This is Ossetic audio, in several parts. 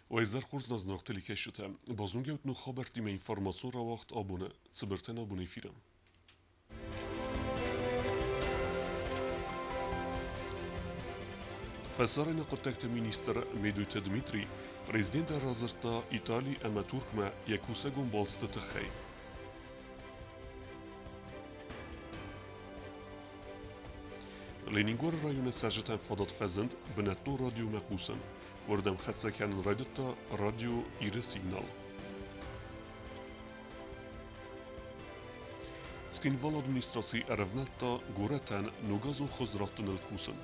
Уӕ изӕр хорз нӕ зынаргъ телекӕсджытӕ! Базонгӕ ут ног хабӕрттимӕ информацион рауагъд абоны Цыбыртӕн абоны эфиры. Фӕсарӕйнаг хъуыддӕгты министр Медойты Дмитрий президентӕн радзырдта Итали ӕмӕ Туркмӕ йӕ кусӕгон балцыты тыххӕй. Ленингоры районы цӕрджытӕн фадат фӕзынд бынӕттон радиомӕ хъусын. Уырдӕм хӕццӕ кӕнын райдыдта радио Иры сигнал. Цхинвалы администраци ӕрӕвнӕлдта горӕтӕн ногазон хуыз раттыныл кусын.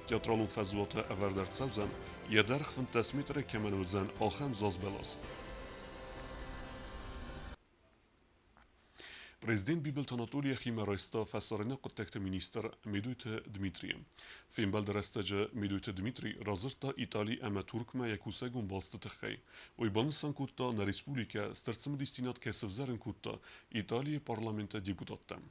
Театралон фӕзуаты ӕвӕрд ӕрцӕудзӕн, йӕ дӕргъ 15 метры кӕмӕн уыдзӕн, ахӕм зазбӕлас. Президент Бибылты Анатолий йӕхимӕ райста фӕсарӕйнаг хъуыддӕгты министр Медойты Дмитрийы. Фембӕлды рӕстӕджы Медойты Дмитрий радзырдта Итали ӕмӕ Туркмӕ йӕ кусӕгон балцты тыххӕй. Уый банысан кодта, нӕ республикӕ стыр цымыдисдзинад кӕй сывзӕрын кодта Италийы парламенты депутаттӕм.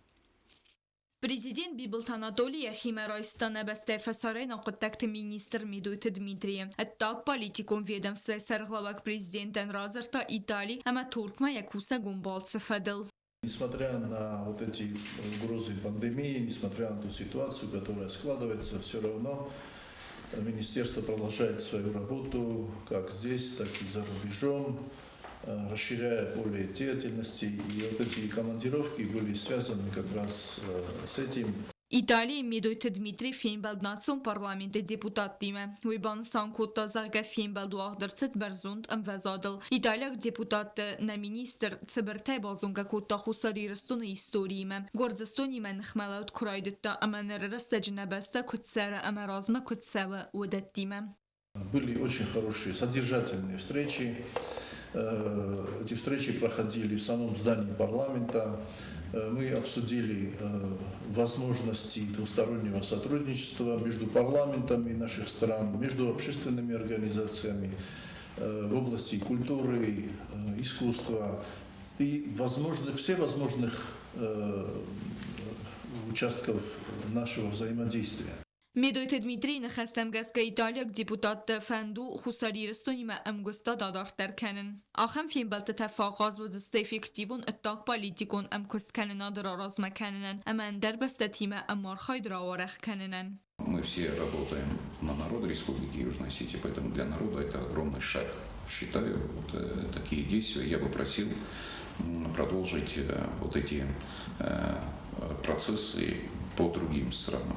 Президент Бибылты Анатоли йӕхимӕ райста нӕ бӕстӕйы фӕсарӕйнаг хъуыддӕгты министр Медойты Дмитрийы. Ӕддагполитикон ведомствойы сӕргълӕууӕг президентӕн радзырдта Итали ӕмӕ Туркмӕ йӕ кусӕгон балцы фӕдыл. Несмотря на вот эти угрозы пандемии, несмотря на ту ситуацию, которая складывается, все равно министерство продолжает свою работу как здесь, так и за рубежом, расширяя поле деятельности. И вот эти командировки были связаны как раз с этим. Италийы Медойты Дмитрий фембӕлд национ парламенты депутаттимӕ. Уый банысан кодта, зӕгъгӕ, фембӕлд уагъд ӕрцыд бӕрзонд ӕмвӕзадыл. Италиаг депутатты нӕ министр цыбыртӕй базонгӕ кодта Хуссар Ирыстоны историимӕ, Гуырдзыстонимӕ ныхмӕлӕуд куы райдыдта ӕмӕ ныры рӕстӕджы нӕ бӕстӕ куыд цӕры ӕмӕ размӕ куыд цӕуы, уыдӕттимӕ. Были очень хорошие, содержательные встречи. Эти встречи проходили в самом здании парламента. Мы обсудили возможности двустороннего сотрудничества между парламентами наших стран, между общественными организациями в области культуры, искусства и возможно, все возможных участков нашего взаимодействия. Медойты Дмитрийы ныхӕстӕм гӕсгӕ италиаг депутатты фӕнд у Хуссар Ирыстонимӕ ӕмгуыстад адарддӕр кӕнын. Ахӕм фембӕлдтытӕ фӕахъаз уыдзысты эффективон ӕддагполитикон ӕмкуысткӕнынады раразмӕ кӕнынӕн ӕмӕ ӕндӕр бӕстӕтимӕ ӕмархайд рауӕрӕх кӕнынӕн. Мы все работаем на народ Республики Южная Осетия, поэтому для народа это огромный шаг. Считаю, вот такие действия я бы просил продолжить вот эти процессы по другим странам.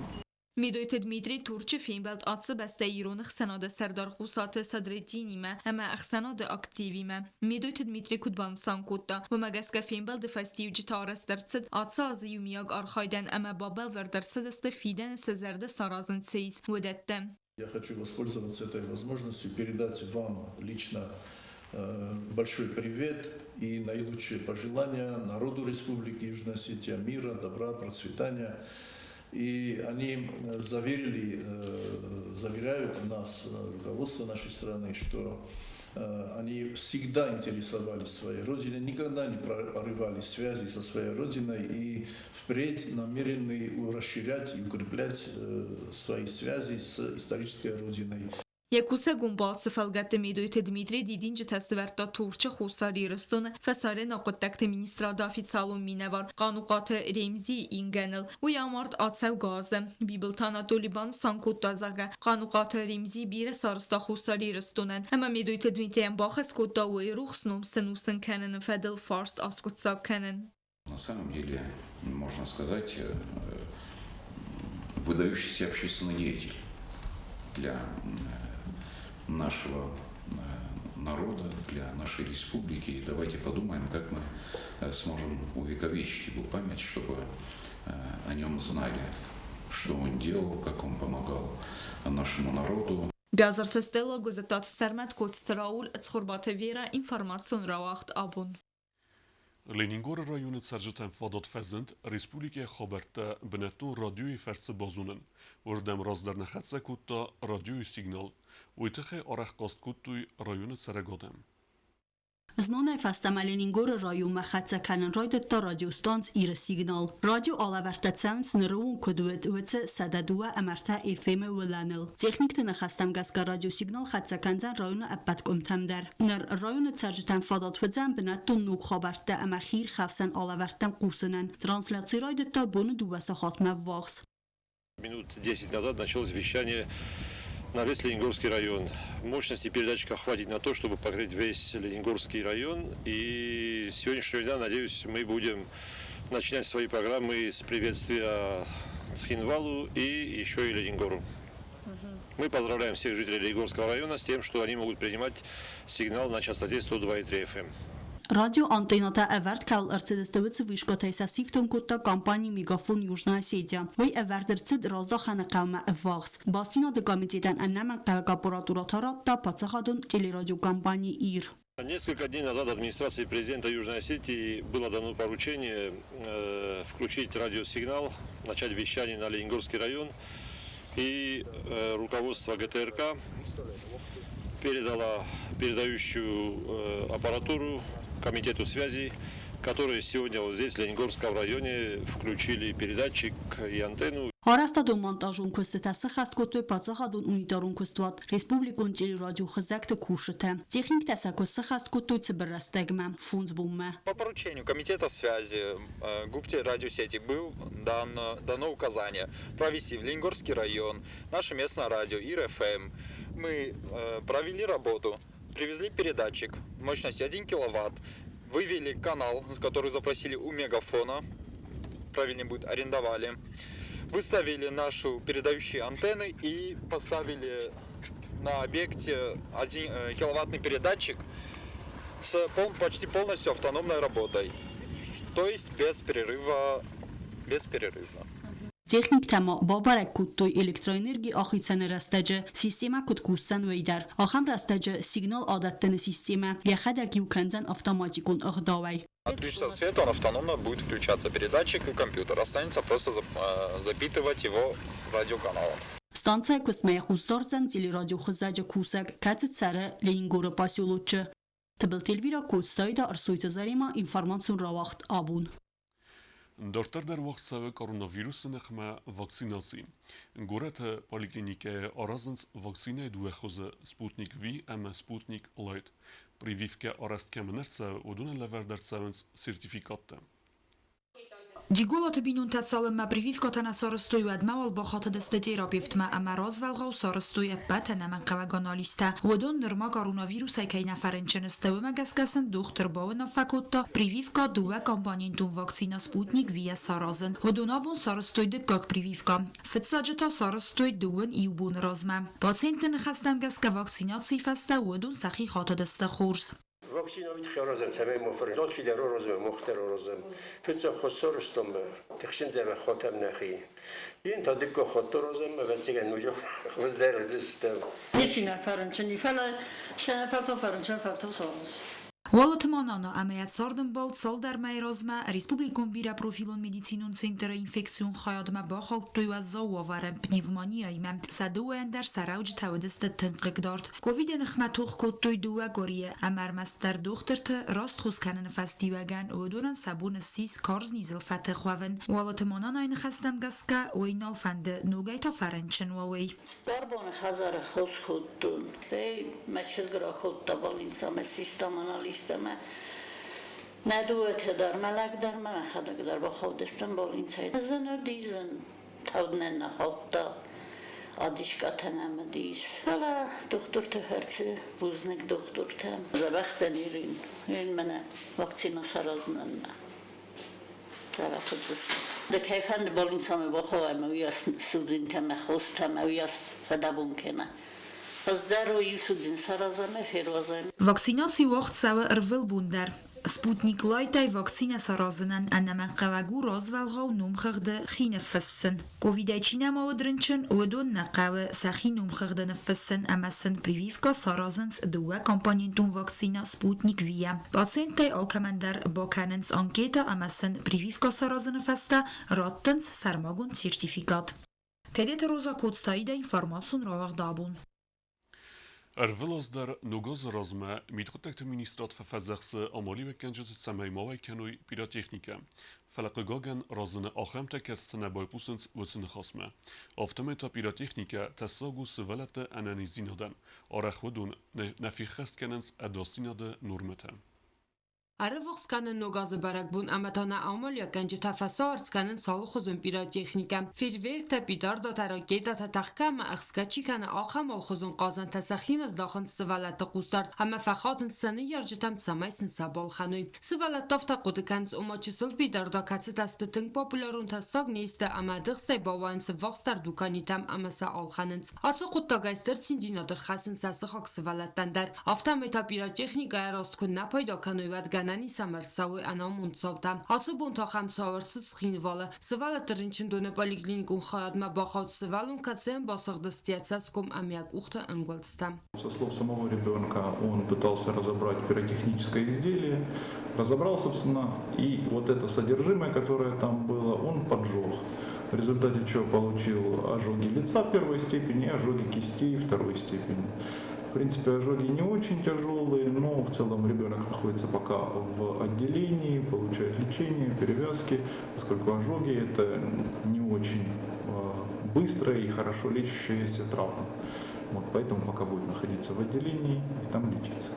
Медойты Дмитрий Турчы фембӕлд ацы бӕстӕйы ирон ӕхсӕнады сӕрдар Хъусаты Садреддинимӕ ӕмӕ ӕхсӕнады активимӕ. Медойты Дмитрий куыд банысан кодта, уымӕ гӕсгӕ фембӕлды фӕстиуджытӕ арӕзт ӕрцыд ацы азы иумиаг архайдӕн ӕмӕ бабӕлвырд ӕрцыдысты фидӕны цы зӕрдӕ саразын цы ис, уыдӕттӕ. Я хочу воспользоваться этой возможностью передать вам лично большой привет и наилучшие пожелания народу Республики Южная Осетия мира, добра, процветания. И они заверили, заверяют нас, руководство нашей страны, что они всегда интересовались своей родиной, никогда не порывали связи со своей родиной и впредь намерены расширять и укреплять свои связи с исторической родиной. Йӕ кусӕгон балцы фӕлгӕтты Медойты Дмитрий дидинджытӕ сӕвӕрдта Турчы Хуссар Ирыстоны фӕсарӕйнаг хъуыддӕгты министрады официалон минӕвар Хъанухъаты Ремзийы ингӕныл. Уый амард ацӕугӕ азы. Бибылты Анатоли банысан кодта, зӕгъгӕ, Хъанухъаты Ремзи бирӕ сарӕзта Хуссар Ирыстонӕн ӕмӕ Медойты Дмитрийӕн бахӕс кодта уый рухс ном сӕнусын кӕныны фӕдыл фарст аскъуыддзаг кӕнын. На самом деле, можно сказать, выдающийся общественный деятель для нашего народа, для нашей республики. И давайте подумаем, как мы сможем увековечить его память, чтобы о нем знали, что он делал, как он помогал нашему народу. Бязырты Стелла, Гуызыттаты Сӕрмӕт, Коцты Рауль, Цхуырбаты Вера, информацион рауагъд абон. Ленингоры районы цӕрджытӕн фадат фӕзынд республикӕйы хабӕрттӕ бынӕттон радиойы фӕрцы базонын. Уырдӕм раздӕр нӕ хӕццӕ кодта радиойы сигнал. Уый тыххӕй арӕх хъаст кодтой районы цӕрӕг адӕм. Знонӕй фӕстӕмӕ Ленингоры районмӕ хӕццӕ кӕнын райдыдта радиостанц Иры сигнал. Радио алӕвӕрдтӕ цӕуынц ныры онг куыд уыд, уыцы 102 ӕмӕ 3 FM-ы уылӕныл. Техникты ныхӕстӕм гӕсгӕ радиосигнал хӕццӕ кӕндзӕн районы ӕппӕт къуымтӕм дӕр. Ныр районы цӕрджытӕн фадат уыдзӕн бынӕттон ног хабӕрттӕ ӕмӕ хиирхӕфсӕн алӕвӕрдтӕм хъусынӕн. Трансляци райдыдта боны 2 сахатмӕ ввахс. Минут 10 назад началось вещание на весь Ленингорский район. Мощности передатчика хватит на то, чтобы покрыть весь Ленингорский район. И с сегодняшнего дня, надеюсь, мы будем начинать свои программы с приветствия Цхинвалу и еще и Ленингору. Мы поздравляем всех жителей Ленингорского района с тем, что они могут принимать сигнал на частоте 102,3 FM. Радиоантеннӕтӕ ӕвӕрд кӕуыл ӕрцыдысты, уыцы вышкӕтӕй сӕ сифтонг кодта компани «Мегафон Южная Осетия». Уый ӕвӕрд ӕрцыд Раздахӕны хъӕумӕ ӕввахс. Бастдзинады комитетӕн ӕнӕмӕнгхъӕуӕг аппаратурӕ та радта паддзахадон телерадиокомпани «Ир». Несколько дней назад администрации президента Южной Осетии было дано поручение включить радиосигнал, начать вещание на Ленингорский район. И руководство ГТРК передало передающую аппаратуру комитету связи, которые сегодня вот здесь, в Ленингорском районе, включили передатчик и антенну. Арӕзтадон монтажон куыстытӕ сӕххӕст кодтой паддзахадон унитарон куыстуат Республикон телерадиохызӕгты кусджытӕ. Техниктӕ сӕ куыст сӕххӕст кодтой цыбыр рӕстӕгмӕ, 5 бонмӕ. По поручению Комитета связи ГУП радиосети был дано указание провести в Ленингорский район наше местное радио ИР-ФМ. Мы провели работу, привезли передатчик мощностью 1 киловатт, вывели канал, который запросили у Мегафона, правильнее будет, арендовали, выставили нашу передающие антенны и поставили на объекте 1 киловаттный передатчик с почти полностью автономной работой, то есть без перерыва, бесперерывно. Техниктӕ ма бабӕрӕг кодтой электроэнерги ахицӕны рӕстӕджы системӕ куыд кусдзӕн, уый дӕр. Ахӕм рӕстӕджы сигнал адӕттыны системӕ йӕхӕдӕг иу кӕндзӕн автоматикон ӕгъдауӕй. Отключится свет, он автономно будет включаться, передатчик и компьютер. Останется просто запитывать его радиоканалом. Станцӕйы куыстмӕ йӕ хъус дардзӕн телерадиохызӕджы кусӕг, кӕцы цӕры Ленингоры поселочы. Тыбылты Эльвира, Коцты Аида, Ӕрсойты Заремӕ, информацион рауагъд «Абон». Дарддӕр дӕр уагъд цӕуы коронавирусы ныхмӕ вакцинаци. Горӕты поликлиникӕйы аразынц вакцинӕйы дыууӕ хуызы «Спутник V» ӕмӕ «Спутник Лайт». Прививкӕ арӕзт кӕмӕн ӕрцӕуы, уыдонӕн лӕвӕрд ӕрцӕуынц сертификаттӕ. Джиголаты бинонтӕ цалынмӕ прививкӕтӕ нӕ сарӕзтой, уӕдмӕ уал бахатыдысты терапевтмӕ ӕмӕ развӕлгъау сарӕзтой ӕппӕт ӕнӕмӕнгхъӕуӕг анализтӕ. Уыдон нырма коронавирусӕй кӕй нӕ фӕрынчын сты, уымӕ гӕсгӕ сын дохтыр бауынаффӕ кодта прививкӕ дыууӕкомпонентон вакцинӕ «Спутник V»-йӕ саразын. Уыдон абон сарӕзтой дыккаг прививкӕ. Фыццаджы та сарӕзтой 21 боны размӕ. Пациентты ныхӕстӕм гӕсгӕ вакцинацийы фӕстӕ уыдон сӕхи хатыдысты хорз. Вакцина уый тыххӕй аразӕм, цӕмӕй ма фӕрынчын. Алчидӕр аразӕм, мах дӕр аразӕм. Фыццаг хатт сарӕзтам, тыхджын дзӕбӕх хатӕм нӕхи. Ин та дыккаг хатт аразӕм, ӕвӕццӕгӕн, ноджы хуыздӕр уыдзыстӕм. Ничи нӕ фӕрынчын и, фӕлӕ сӕ фӕлтау фӕрынчын, фӕлтау сараз. Уалыты Манана ӕмӕ йӕ цардӕмбал цалдӕр мӕйы размӕ республикон бирӕпрофилон медицинон центры инфекцион хайадмӕ бахаудтой уӕззау уавӕры пневмонияимӕ. Сӕ дыууӕйӕн дӕр сӕ рӕуджытӕ уыдысты тынг хъыгдард. Ковиды ныхмӕ тох кодтой 2 къуырийы ӕмӕ ӕрмӕстдӕр дохтырты раст хос кӕныны фӕстиуӕгӕн уыдонӕн сӕ бон ссис карз низыл фӕтых уӕвын. Уалыты Мананайы ныхӕстӕм гӕсгӕ уый нал фӕнды ногӕй та фӕрынчын уа, уый. 4 боны хӕдзары хос кодтон. Стӕй мӕ чызг ракодта больницӕмӕ, систам анализтӕ ӕмӕ нӕ дыууӕтӕ дӕр, мӕ лӕг дӕр, мӕ мӕхӕдӕг дӕр бахаудыстӕм больницӕйы. Зын уыди, зын. Тӕвд нӕ нӕ хаудта, адискъатӕ нӕм уыдис. Фӕлӕ дохтырты фӕрцы, бузныг дохтыртӕн. Дзӕбӕх дӕн Ирин. Ирин мӕнӕ вакцина саразынӕн нӕ дзӕбӕх уыдзысты. Ды кӕй фӕнды больницӕмӕ бахау ӕмӕ уыйас судзинтӕ ӕмӕ хостӕ ӕмӕ уыйас фӕдӕбон кӕна. Хуыздӕр у иу судзин саразӕм ӕмӕ фервӕзӕм. Вакцинаци уагъд цӕуы ӕрвылбон дӕр. «Спутник Лайтӕй» вакцинӕ саразынӕн ӕнӕмӕнгхъӕуӕг у развӕлгъау номхыгъды хи ныффыссын. Ковидӕй чи нӕма уыд рынчын, уыдон нӕ хъӕуы сӕхи номхыгъды ныффыссын ӕмӕ сын прививкӕ саразынц дыууӕкомпонентон вакцинӕ «Спутник V»-йӕ. Пациенттӕй алкӕмӕн дӕр бакӕнынц анкетӕ ӕмӕ сын прививкӕ саразыны фӕстӕ раттынц сӕрмагонд сертификат. Тедеты Роза, Коцты Аида, информацион рауагъд «Абон». Ӕрвылаз дӕр Ног азы размӕ Мидхъуыддӕгты министрад фӕфӕдзӕхсы амалиуӕггӕнджыты, цӕмӕй ма уӕй кӕной пиротехникӕ. Фӕлӕ, хъыгагӕн, разыны ахӕмтӕ, кӕцытӕ нӕ байхъусынц уыцы ныхасмӕ. Афтӕмӕй та пиротехникӕ тӕссаг у сывӕллӕтты ӕнӕниздзинадӕн. Арӕх уыдон нӕ феххӕст кӕнынц ӕдасдзинады нормӕтӕ. Ӕрыввахс кӕны Ног азы бӕрӕгбон ӕмӕ та нӕ амалиуӕггӕнджытӕ фӕсарц кӕнынц алыхуызон пиротехникӕ. Фейерверктӕ, петардатӕ, ракетӕтӕ, тӕхгӕ ӕмӕ ӕхсгӕ чи кӕны, ахӕм алыхуызон хъазӕнтӕ сӕхимӕ здахынц сывӕллӕтты хъусдард ӕмӕ фӕхатынц сӕ ныййарджытӕм, цӕмӕй сын сӕ балхӕной. Сывӕллӕттӕ афтӕ хъуыды кӕнынц, ома чысыл петарда, кӕцытӕ сты тынг популярон, тӕссаг не сты ӕмӕ ӕдыхстӕй бауайынц ӕввахсдӕр дуканитӕм ӕмӕ сӕ алхӕнынц. Ацы хъуыддагӕй стыр циндзинад ӕрхӕссынц сӕ сыхаг сывӕллӕттӕн дӕр. Афтӕмӕй та пиротехникӕйӕ раст куы нӕ пайда кӕной, уӕд гӕнӕн ис ӕмӕ ӕрцӕуой ӕнамонд цаутӕ. Ацы бон та ахӕм цау ӕрцыд Цхинвалы. Сывӕллӕтты рынчындоны поликлиникон хайадмӕ бахауд сывӕллон, кӕцыйӕн басыгъдысты йӕ цӕсгом ӕмӕ йӕ къухты ӕнгуылдзтӕ. Со слов самого ребенка, он пытался разобрать пиротехническое изделие, разобрал, собственно, и вот это содержимое, которое там было, он поджег. В результате чего получил ожоги лица первой степени и ожоги кистей второй степени. В принципе, ожоги не очень тяжелые, но в целом ребенок находится пока в отделении, получает лечение, перевязки, поскольку ожоги – это не очень быстрая и хорошо лечащаяся травма. Вот, поэтому пока будет находиться в отделении и там лечиться.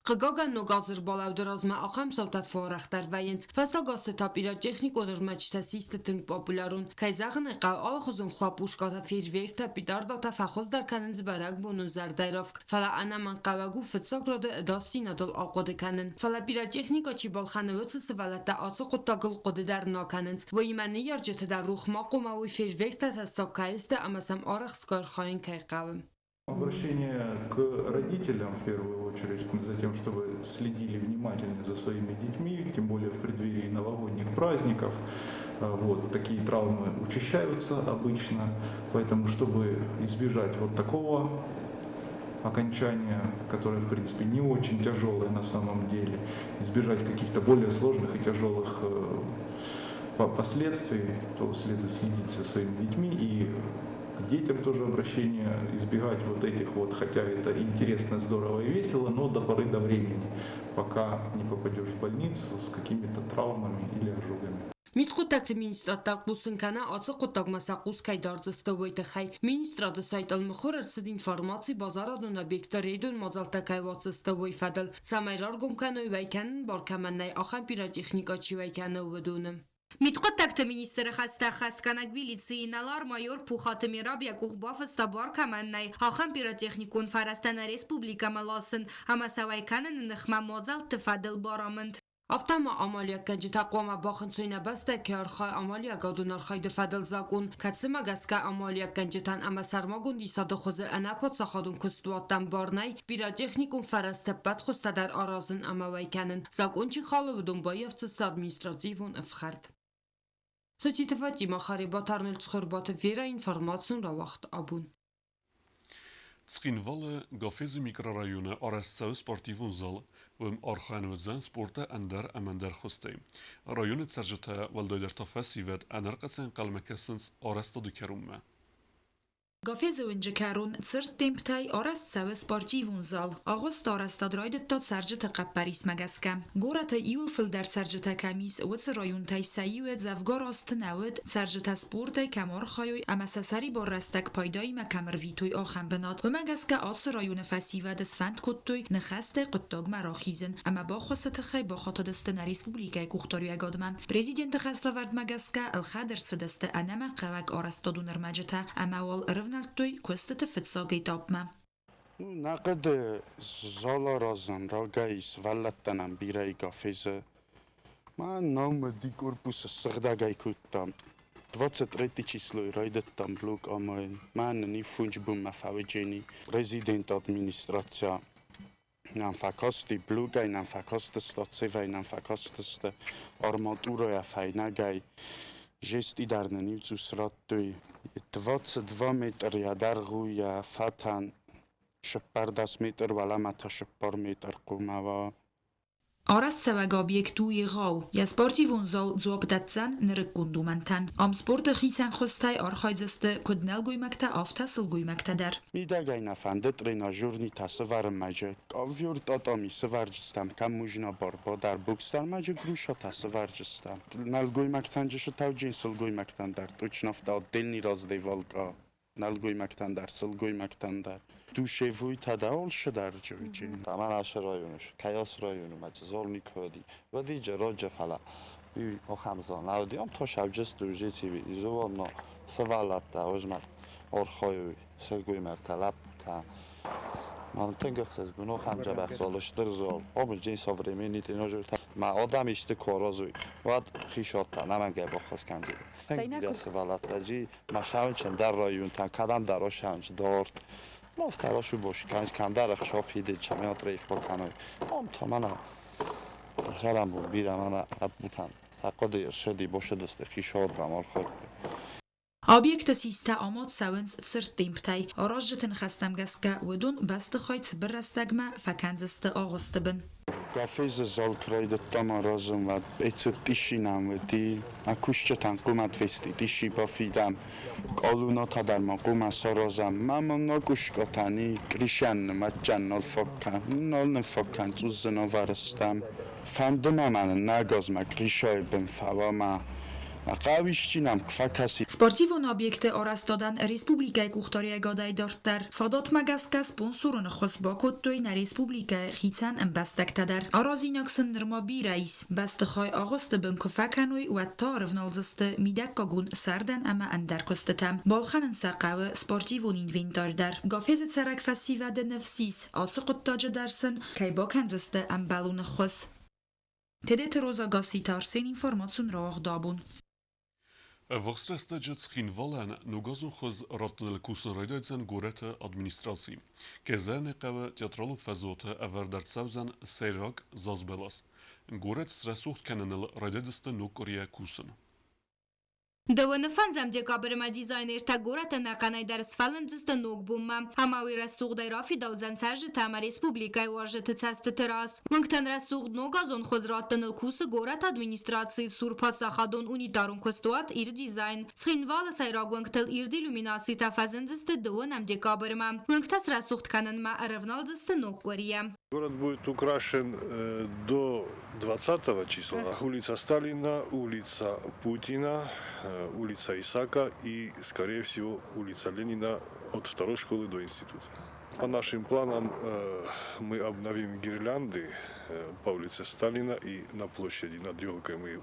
Хъыгагӕн, ног азы ӕрбалӕуды размӕ ахӕм цаутӕ фӕарӕхдӕр вӕййынц. Фӕстаг азты та пиротехникон ӕрмӕджытӕ систы тынг популярон. Кӕй зӕгъын ӕй хъӕуы, алыхуызон хлопушкӕтӕ, фейерверктӕ, петардатӕ фӕхуыздӕр кӕнынц бӕрӕгбонон зӕрдӕйрафг. Фӕлӕ ӕнӕмӕнгхъӕуӕг у фыццаг рады ӕдасдзинадыл ахъуыды кӕнын. Фӕлӕ пиротехникӕ чи балхӕны, уыцы сывӕллӕттӕ ацы хъуыддагыл хъуыды дӕр нӕ кӕнынц. Уыимӕ ныййарджыты дӕр рох ма хъуамӕ уой фейерверктӕ тӕссаг кӕй сты ӕмӕ сӕм арӕхстгай архайын кӕй хъӕуы. Обращение к родителям в первую очередь за тем, чтобы следили внимательно за своими детьми, тем более в преддверии новогодних праздников. Вот, такие травмы учащаются обычно, поэтому, чтобы избежать вот такого окончания, которое, в принципе, не очень тяжелое на самом деле, избежать каких-то более сложных и тяжелых последствий, то следует следить за своими детьми и к детям тоже обращение, избегать вот этих вот, хотя это интересно, здорово и весело, но до поры до времени, пока не попадешь в больницу с какими-то травмами или ожогами. Мидхъуыддӕгты министрад дӕр хъусын кӕны, ацы хъуыддагмӕ сӕ хъус кӕй дардзысты, уый тыххӕй. Министрады сайтыл мыхуыр ӕрцыд информаци базарадон объектты рейдон мадзӕлттӕ кӕй уадздзысты, уый фӕдыл, цӕмӕй раргом кӕной, уӕй кӕнын бар кӕмӕн нӕй, ахӕм пиротехникӕ чи уӕй кӕны, уыдоны. Мидхъуыддӕгты министры хӕстӕ ӕххӕстгӕнӕг милицийы инӕлар-майор Пухаты Мераб йӕ къух бафыста бар кӕмӕн нӕй, ахӕм пиротехникон фӕрӕзтӕ нӕ республикӕмӕ ласын ӕмӕ сӕ уӕй кӕныны ныхмӕ мадзӕлтты фӕдыл барамынд. Афтӕ ма амалиуӕггӕнджытӕ хъуамӕ бахынцой нӕ бӕстӕйы кӕй архайы амалиуӕгадон архайды фӕдыл закъон, кӕцымӕ гӕсгӕ амалиуӕггӕнджытӕн ӕмӕ сӕрмагонд исады хуызы ӕнӕпаддзахадон куыстуӕттӕн бар нӕй пиротехникон фӕрӕзты ӕппӕт хуызтӕ дӕр аразын ӕмӕ уӕй кӕнын. Закъон чи халы, уыдон баййафдзысты административон ӕфхӕрд. Цоциты Фатимӕ, Харебаты Арнольд, Цхуырбаты Вера, информацион рауагъд абон. Цхинвалы Гафезы микрорайоны арӕзт цӕуы спортивон зал. Уым архайӕн уыдзӕн спорты ӕндӕр ӕмӕ ӕндӕр хуызтӕй. Районы цӕрджытӕ, уӕлдайдӕр та фӕсивӕд, ӕнӕрхъӕцӕй ӕнхъӕлмӕ кӕсынц арӕзтады кӕронмӕ. Гафезы уынджы кӕрон цырд темптӕй арӕзт цӕуы спортивон зал. Агъуыст арӕзтад райдыдта цӕрджыты хъӕппӕрисмӕ гӕсгӕ. Горӕты иууыл фылдӕр цӕрджытӕ кӕм ис, уыцы районтӕй сӕ иуы дзӕвгар азты нӕ уыд, цӕрджытӕ спортӕй кӕм архайой ӕмӕ сӕ сӕрибар рӕстӕг пайдаимӕ кӕм ӕрвитой, ахӕм бынат. Уымӕ гӕсгӕ ацы районы фӕсивӕды сфӕнд кодтой ныхӕстӕй хъуыддагмӕ рахизын ӕмӕ баххуысы тыххӕй бахатыдысты нӕ республикӕйы къухдариуӕгадмӕ. Президенты хӕслӕвӕрдмӕ гӕсгӕ ӕлхӕд ӕрцыдысты ӕнӕмӕнгхъӕуӕг арӕзтадон ӕрмӕджытӕ ӕмӕ уал ӕрывнӕлдтой куыстыты фыццаг этапмӕ. Нӕ хъуыды зал аразын рагӕй сывӕллӕттӕн бирӕ Гафезы. Мӕ ном уыди корпусы сыгъдӕгӕй кодтам. 23 числойы райдыдтам блок амайын. Мӕ нын ифунч бонмӕ фӕуыджени. Президент администрацийӕ нӕм фӕкасти, блокӕй нӕм фӕкастысты, ацевӕй нӕм фӕкастысты, арматурӕйӕ, фӕйнӕгӕй. Жести дӕр нын иу цъус радтой. 22 метр йӕ дӕргъ у йӕ фӕтӕн, 14 метр уӕлӕмӕ та 4 метр хъуамӕ уа. Арӕзтцӕуӕг объект у егъау, йӕ спортивон зал дзуапп дӕтдзӕн нырыккон домӕнтӕн. Ам спорты хицӕн хуызтӕй архайдзысты куыд нӕлгоймӕгтӕ, афтӕ сылгоймӕгтӕ дӕр. Мидӕгӕй нӕ фӕнды тренажернитӕ сӕвӕрынмӕ ковер татами сӕвӕрджыстӕм, кӕм нужно борьба дӕр, бокс дӕр ма грушатӕ сӕвӕрджыстӕм. Нӕлгоймӕгтӕн джысытауджын сылгоймӕгтӕн дӕр точно отдельный раздевалка нӕлгоймӕгтӕн дӕр, сылгоймӕгтӕн дӕр. Душевой-та да олшы дӕр джоджин. Таман ашы районы, Каяс районы, ма золни коди. Вадиджа роджа фала. И охам зон ауди ам тошавджес дужи изовонно сывӕллӕттӕ озмӕ архайой сылгоймӕгтӕ, лӕппутӕ. Ман тынг ӕхсызгон охам дзӕбӕх зал, стыр зал. Ам джин современный тренажертӕ. Ма адӕм исты куы аразой, уӕд хисадтӕ нӕмӕнгӕй баххуыс кӕндзысты. Тынг бирӕ сывӕллӕттӕ джи ма сауынчын дӕр районтӕм, кӕдӕмдӕр осауынч дард. Ма афтӕ расу бош кӕмдӕр ӕхсӕв фидыд чемпионат рейф бакӕной. Ам та мӕнӕ цӕрӕнбон бирӕ мӕнӕ лӕппутӕн сӕ хъуыды ссыди, босыдысты хисадтӕм архайдтой. Объекты систӕ амад цӕуынц цырд темптӕй. Аразджыты ныхӕстӕм гӕсгӕ, уыдон бӕстыхай цыбыр рӕстӕгмӕ фӕкӕндзысты агъуысты бын. Гафезы зал куы райдыдтам аразын, уӕд 500 тысячи нӕм уыди. Кусджытӕн хъуамӕ 200 тысячи бафидӕм. Къалунатӕ дӕр ма хъуамӕ саразӕм. Ма мӕм накъускъатӕ кришӕн нымӕтджан нал фаг кӕн, нал нын фаг кӕн, цъус дзы нӕвӕрыстӕм. Фӕнды ма мӕ нӕ газмӕ кришӕйы бын фӕуа ма. Хъӕуы исчи нӕм куы фӕкӕси. Спортивон объекты арӕзтадӕн республикӕйы къухдариуӕгадӕй дарддӕр фадатмӕ гӕсгӕ спонсоры ныххуыс бакодтой нӕ республикӕйы хицӕн ӕмбӕстӕгтӕ дӕр. Аразинаг сын нырма бирӕ ис. Бӕстыхай агъуысты бын куы фӕкӕной, уӕд та ӕрывналдзысты мидӕггагон сӕрдӕн ӕмӕ ӕндӕр куыстытӕм. Балхӕнын сӕ хъӕуы спортивон инвентарь дӕр. Гафезы цӕрӕг фӕсивӕды ныфс ис, ацы хъуыддаджы дӕр сын кӕй бакӕндзысты ӕмбӕлон ӕххуыс. Тедеты Роза, Гасситы Арсен, информацион рауагъд «Абон». Ӕввахс рӕстӕджы Цхинвалӕн ногазон хуыз раттыныл кусын райдайдзӕн горӕты администраци. Кӕй хъӕуы, театралон фӕзуаты ӕвӕрд ӕрцӕудзӕн сӕйраг зазбӕлас. Горӕт срӕсугъд кӕныныл райдайдзысты ног къуырийӕ кусын. Дыууыны фӕндзӕм декабрмӕ дизайнертӕ горӕты ӕнӕхъӕнӕй дӕр сфӕлындзысты ног бонмӕ. Ӕмӕ уый рӕсугъдӕй рафидаудзӕн цӕрджытӕ ӕмӕ республикӕйы уазджыты цӕстыты раз. Уынгтӕн рӕсугъд ногазон хуыз раттыныл кусы горӕты администрацийы цур паддзахадон унитарон куыстуат «Ир-дизайн». Цхинвалы сӕйраг уынгтыл ирд иллюминацитӕ фӕзындзысты 2 декабрмӕ. Уынгтӕ срӕсугъд кӕнынмӕ ӕрӕвналдзысты ног къуырийӕ. Город будет украшен до 20 числа. Улица Сталина, улица Путина, улица Исака и, скорее всего, улица Ленина от второй школы до института. По нашим планам мы обновим гирлянды по улице Сталина и на площади над елкой мы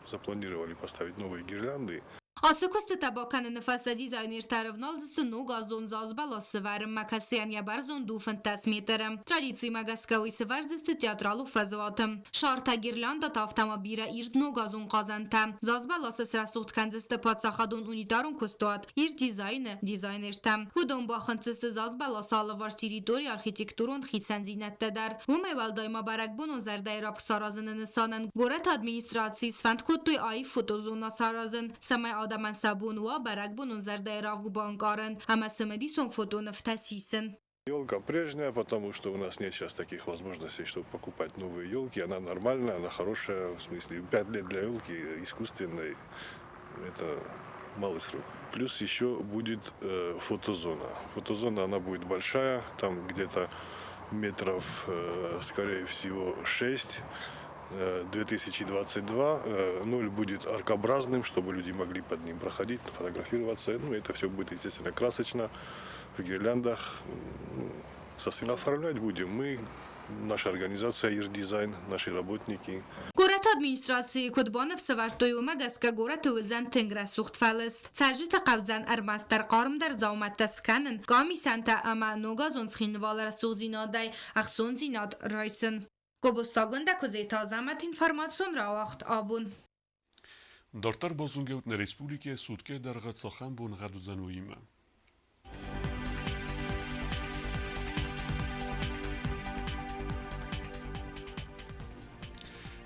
запланировали поставить новые гирлянды. Ацы куыстытӕ бакӕныны фӕстӕ дизайнертӕ ӕрӕвналдзысты ногазон зазбӕлас сӕвӕрынмӕ, кӕцыйӕн йӕ бӕрзонд у 15 метры. Традицимӕ гӕсгӕ уый сӕвӕрдзысты театралон фӕзуаты. Шартӕ, гирляндӕтӕ, афтӕ ма бирӕ ирд ногазон хъазӕнтӕ. Зазбӕласы срӕсугъд кӕндзысты паддзахадон унитарон куыстуат «Ир-дизайн»-ы дизайнертӕ. Уыдон бахынцдзысты зазбӕласы алыварс территорийы архитектурон хицӕндзинӕдтӕ дӕр. Уымӕй уӕлдай ма бӕрӕгбонон зӕрдӕйы равг саразыны нысанӕн горӕты администрацийы сфӕнд кодтой аив фотозона саразын, цӕмӕй адӕмӕн сӕ бон уа бӕрӕгбонон зӕрдӕйы равг банкъарын ӕмӕ цымыдисон фотонывтӕ сисын. Елка прежняя, потому что у нас нет сейчас таких возможностей, чтобы покупать новые елки. Она нормальная, она хорошая, в смысле 5 лет для елки искусственной, это малый срок. Плюс еще будет фотозона. Фотозона, она будет большая, там где-то метров, скорее всего, 6. 2022, 0 будет аркообразным, чтобы люди могли под ним проходить, фотографироваться. Ну, это все будет, естественно, красочно, в гирляндах. Оформлять будем мы, наша организация «Ир-дизайн», наши работники. Горӕты администрацийы куыд баныфсӕвӕрдтой, уымӕ гӕсгӕ горӕты уыдзӕн тынг рӕсугъд фӕлыст. Цӕрджыты хъӕудзӕн ӕрмӕстдӕр хъармдӕр дзаумӕттӕ скӕнын, къамисӕнтӕ ӕмӕ ногазон Цхинвалы рӕсугъддзинадӕй ӕхцондзинад райсын. Гобозты Куыдзеты Азӕмӕт, информацион рауагъд «Абон». Дарддӕр базонгӕут, нӕ республикӕйы суткӕйы дӕргъы цахӕм боныгъӕд уыдзӕн, уыимӕ.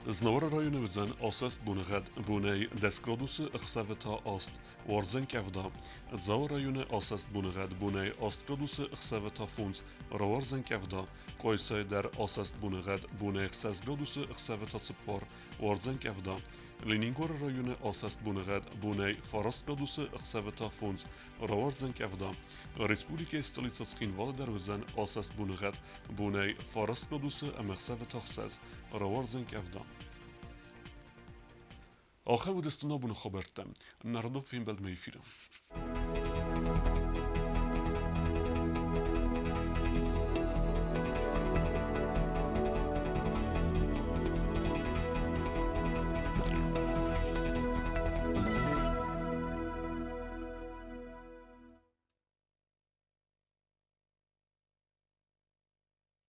Знауыры районы уыдзӕн асӕст боныгъӕд, бонӕй 10 градусы, ӕхсӕвы та 8, уардзӕн къӕвда. Дзауы районы асӕст боныгъӕд, бонӕй 8 градусы, ӕхсӕвы та 5, рауардзӕн къӕвда. Къуайсайы дӕр асӕст боныгъӕд, бонӕй 6 градусы, ӕхсӕвы та 4, уардзӕн къӕвда. Ленингоры районы асӕст боныгъӕд, бонӕй 9 градусы, ӕхсӕвы та 5, рауардзӕн къӕвда. Республикӕйы столицӕ Цхинвалы дӕр уыдзӕн асӕст боныгъӕд, бонӕй 9 градусы ӕмӕ ӕхсӕвы та 6, рауардзӕн къӕвда. Ахӕм уыдысты нӕ абоны хабӕрттӕ. Нӕ радон фембӕлдмӕ эфиры.